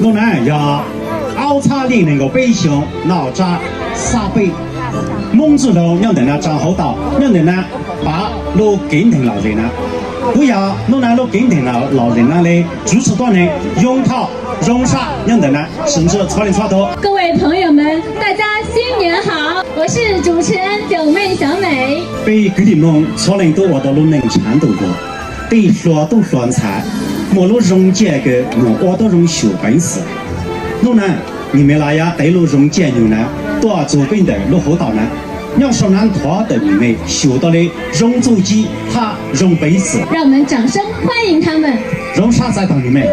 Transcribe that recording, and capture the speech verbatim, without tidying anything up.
Nunam yawar awchaq linlin lawpayshun nawchaq sapay. Mungzu law ñantenä chang hawtaw ñantenä pa lu kinten law linlin. Kuya nuna lu kinten law linlin le jusu tuanen yungthaw rungsha ñantenä shinsu tsualin tsuatu. 各位朋友们，大家新年好！我是主持人九妹小美。 Pei kilimung tsualin tu wata lu nen chantu tu. Tei hlua tu hluan cha, mo lu rung jia ke mo o tu rung shu pen si. Nuna, ni me la ya tei lu rung jia nuna, tua zu pen de lu hu tao na. Nyao shao nan tua de ni me shu tao le rung zu ji ha rung pen si. 让我们掌声欢迎他们。 Rungsha sai tang ni me.